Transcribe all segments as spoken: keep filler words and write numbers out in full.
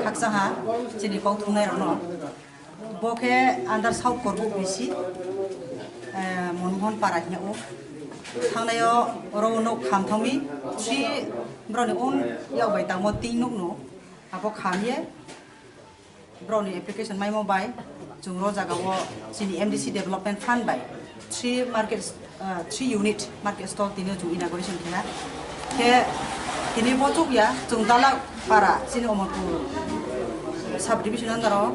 Khakchangha chini kok thumnairokno. Bo khe under South Korbuk B C, eh, Monmohan Para hino. Thangnaio oro nok kham thangwi three borokni own yak bai tangmo tin nokno abo khamye borokni application maimo bai chwng ro jagao chini M D C Development Fund bai three market, ah, three unit market stall tini chwng inauguration khe ha. Khe tini bo chuk ya chwng Dalak Para chini Omorpur sub division under o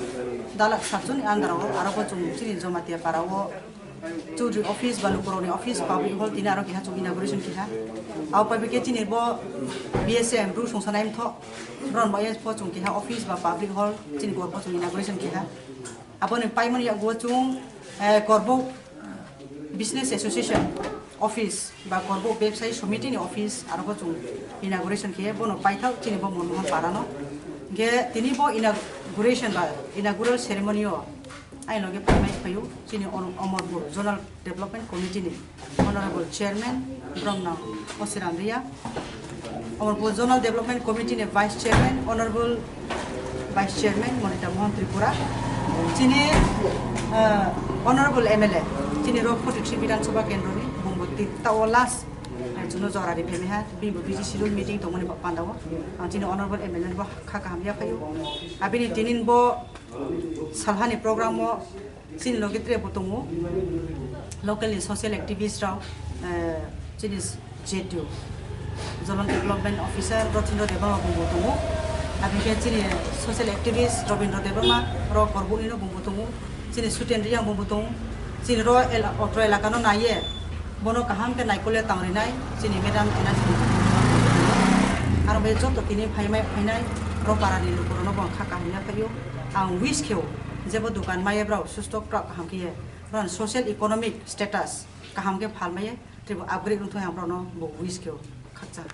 Dalak sub zone ni under o aro bo chwng chini Jamatia Para o Chaudhary office ba lukurokni office public hall tini aro keha chwng inauguration khe ha. Abo pai khe chini bo B S M ru songsanai mtho. Bron bai po chwng keha office ba public hall chini gor po chwng inauguration keha. Aboni paimani yago chwng, eh, Korbuk Business Association office ba Korbuk Bebsai Somiti ni office aro po chwng inauguration khe bono paithak chini bo Monmohan Para no. Ge tini bo inauguration ba inaugural ceremony o ai loge phaimai phaio chini Omorpur Zonal Development Committee ni Honorable Chairman Bromnang Osiram Riya, Omorpur Zonal Development Committee ni Vice Chairman Honorable Vice Chairman Monita Mohan Tripura, chini, ah, Honorable M L A, chini ro forty three Bidhan Sabha Kendro ni bumbo tao last, ah, chuno jora ri phemi ha, bini bo busy schedule meeting tongmani ba panda o, ang chini Honorable M L A ni bo kha kaham ya phaio, abini tinin bo salhani program o Chini loge tre bo tongo, local ni social activist rok, eh, chini Z D O, Zonal Development Officer Rotindra Debbarma bumbo tongo, aboni khe chini social activist Robindra Debbarma rok Korbuk ni no bumbo tongo, chini Suten Riyang bumbo tongo, chini ro el-, otro elaka no naiye, bono kaham khe naikole tangrinai chini Madam Energy. Aro bai joto tini phaimai phainai ro para ni lukurok no bo ang kha kaham ya phaio. Ang wish kheo jebo dukan maya brao susto kwrak kaham khe ye brao social economic status kaham khe phalmai ye tei bo upgrade wngthai ang brao no bo wish kheo khakchang.